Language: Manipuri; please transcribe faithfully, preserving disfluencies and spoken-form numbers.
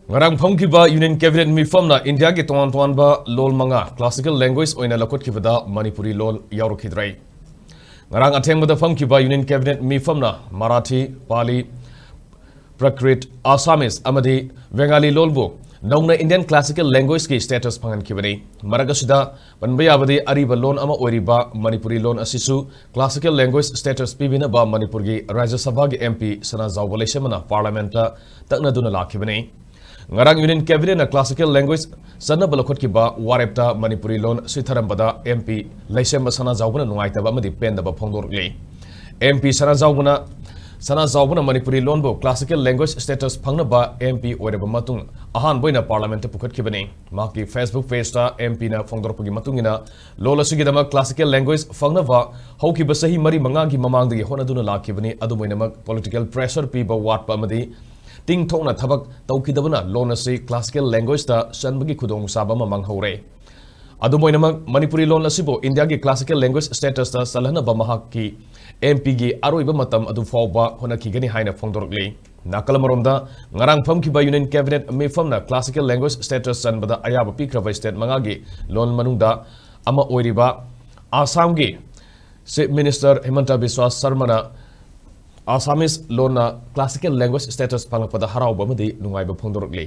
ꯉꯔꯥꯡ ꯐꯝꯈꯤꯕ Union Cabinet ꯃꯤꯐꯝꯅ ꯏꯟꯗꯤꯌꯥꯒꯤ ꯇꯣꯉꯥꯟ ꯇꯣꯉꯥꯟꯕ ꯂꯣꯜ ꯃꯉꯥ classical language ꯑꯣꯏꯅ ꯂꯧꯈꯠꯈꯤꯕꯗ ꯃꯅꯤꯄꯨꯔꯤ ꯂꯣꯜ ꯌꯥꯎꯔꯛꯈꯤꯗ꯭ꯔꯦ꯫ ꯉꯔꯥꯡ ꯑꯊꯦꯡꯕꯗ ꯐꯝꯈꯤꯕ Union Cabinet ꯃꯤꯐꯝꯅ ꯃꯔꯥꯊꯤ, ꯄꯥꯂꯤ, ꯄ꯭ꯔꯀ꯭ꯔꯤꯠ, ꯑꯁꯥꯃꯤꯁ ꯑꯃꯗꯤ ꯕꯦꯡꯒꯥꯂꯤ ꯂꯣꯜꯕꯨ ꯅꯧꯅ Indian classical language ꯀꯤ status ꯐꯪꯍꯟꯈꯤꯕꯅꯤ꯫ ꯃꯔꯛ ꯑꯁꯤꯗ ꯄꯟꯕ ꯌꯥꯕꯗꯤ ꯑꯔꯤꯕ ꯂꯣꯟ ꯑꯃ ꯑꯣꯏꯔꯤꯕ ꯃꯅꯤꯄꯨꯔꯤ ꯂꯣꯟ ꯑꯁꯤꯁꯨ classical language status ꯄꯤꯕꯤꯅꯕ ꯃꯅꯤꯄꯨꯔꯒꯤ ꯔꯥꯖ꯭ꯌ ꯁꯚꯥꯒꯤ MP ꯁꯅꯥꯖꯥꯎꯕ ꯂꯩꯁꯦꯝꯕꯅ Parliament ꯇ ꯇꯛꯅꯗꯨꯅ ꯂꯥꯛꯈꯤꯕꯅꯤ꯫ ꯉꯔꯥꯡ Union Cabinet ꯅ classical language ꯆꯟꯅꯕ ꯂꯧꯈꯠꯈꯤꯕ ꯋꯥꯔꯦꯞꯇ ꯃꯅꯤꯄꯨꯔꯤ ꯂꯣꯟ ꯁꯤꯊꯔꯝꯕꯗ MP ꯂꯩꯁꯦꯝꯕ ꯁꯅꯥꯖꯥꯎꯕꯅ ꯅꯨꯡꯉꯥꯏꯇꯕ ꯑꯃꯗꯤ ꯄꯦꯟꯗꯕ ꯐꯣꯡꯗꯣꯔꯛꯂꯤ꯫ MP ꯁꯅꯥꯖꯥꯎꯕꯅ, ꯁꯅꯥꯖꯥꯎꯕꯅ ꯃꯅꯤꯄꯨꯔꯤ ꯂꯣꯟꯕꯨ classical language status ꯐꯪꯅꯕ MP ꯑꯣꯏꯔꯕ ꯃꯇꯨꯡ ꯑꯍꯥꯟꯕ ꯑꯣꯏꯅ Parliament ꯇ ꯄꯨꯈꯠꯈꯤꯕꯅꯤ꯫ ꯃꯍꯥꯛꯀꯤ Facebook page ꯇ MP ꯅ ꯐꯣꯡꯗꯣꯔꯛꯄꯒꯤ ꯃꯇꯨꯡ ꯏꯟꯅ, ꯂꯣꯜ ꯑꯁꯤꯒꯤꯗꯃꯛ classical language ꯐꯪꯅꯕ ꯍꯧꯈꯤꯕ ꯆꯍꯤ ꯃꯔꯤ ꯃꯉꯥꯒꯤ ꯃꯃꯥꯡꯗꯒꯤ ꯍꯣꯠꯅꯗꯨꯅ ꯂꯥꯛꯈꯤꯕꯅꯤ꯫ ꯑꯗꯨꯝ ꯑꯣꯏꯅꯃꯛ, political pressure ꯄꯤꯕ ꯋꯥꯠꯄ ꯑꯃꯗꯤ ꯇꯤꯡꯊꯣꯛꯅ ꯊꯕꯛ ꯇꯧꯈꯤꯗꯕꯅ ꯂꯣꯟ ꯑꯁꯤ classical language ꯇ ꯆꯟꯕꯒꯤ ꯈꯨꯗꯣꯡꯆꯥꯕ ꯑꯃ ꯃꯥꯡꯍꯧꯔꯦ꯫ ꯑꯗꯨꯝ ꯑꯣꯏꯅꯃꯛ, ꯃꯅꯤꯄꯨꯔꯤ ꯂꯣꯟ ꯑꯁꯤꯕꯨ ꯏꯟꯗꯤꯌꯥꯒꯤ classical language status ꯇ ꯆꯜꯍꯟꯅꯕ ꯃꯍꯥꯛꯀꯤ MP ꯒꯤ ꯑꯔꯣꯏꯕ ꯃꯇꯝ ꯑꯗꯨ ꯐꯥꯎꯕ ꯍꯣꯠꯅꯈꯤꯒꯅꯤ ꯍꯥꯏꯅ ꯐꯣꯡꯗꯣꯔꯛꯂꯤ꯫ ꯅꯥꯀꯜ ꯑꯃꯔꯣꯝꯗ, ꯉꯔꯥꯡ ꯐꯝꯈꯤꯕ Union Cabinet ꯃꯤꯐꯝꯅ classical language status ꯆꯟꯕꯗ ꯑꯌꯥꯕ ꯄꯤꯈ꯭ꯔꯕ state ꯃꯉꯥꯒꯤ ꯂꯣꯟ ꯃꯅꯨꯡꯗ ꯑꯃ ꯑꯣꯏꯔꯤꯕ ꯑꯁꯥꯝꯒꯤ Chief Minister ꯍꯤꯃꯟꯇ ꯕꯤꯁ꯭ꯋꯥ ꯁꯔꯃꯅ Assamese ꯂꯣꯟꯅ classical language status ꯐꯪꯂꯛꯄꯗ ꯍꯔꯥꯎꯕ ꯑꯃꯗꯤ ꯅꯨꯡꯉꯥꯏꯕ ꯐꯣꯡꯗꯣꯔꯛꯂꯤ꯫